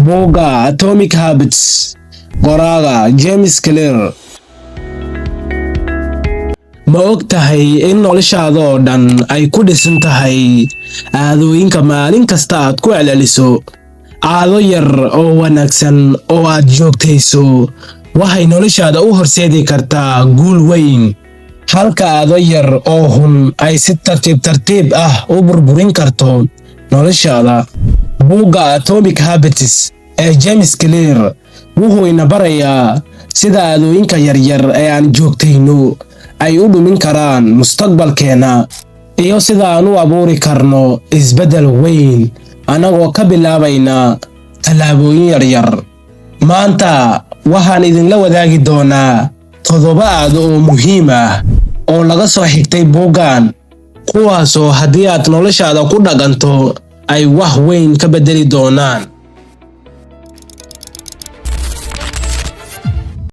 Buugga Atomic Habits, qoraaga James Clear. Ma og tahay in noloshaada oo dhan ay ku dhisan tahay caadooyinka maalin kasta aad ku celceliso? Caado yar oo wanaagsan oo aad joogtayso waxay noloshaada u horseedi kartaa guul weyn, halka caado yar oo xun ay si tartiib tartiib ah u burburin karto noloshaada. Buugga Atomic Habits ee James Clear wuxuu ina barayaa sida caadooyinka yaryar ee aan joogtayno ay u dhumin karaan mustaqbalkeena iyo sida aan u abuuri karno isbeddel weyn annagoo ka bilaabayna tallaabooyin yaryar. Maanta waxaan idinla wadaagi doonaa 7 caado oo muhiim ah oo laga soo xigtay buuggan, kuwaasoo haddii aad noloshaada ku dhaqanto ay wax weyn ka beddeli doonaan.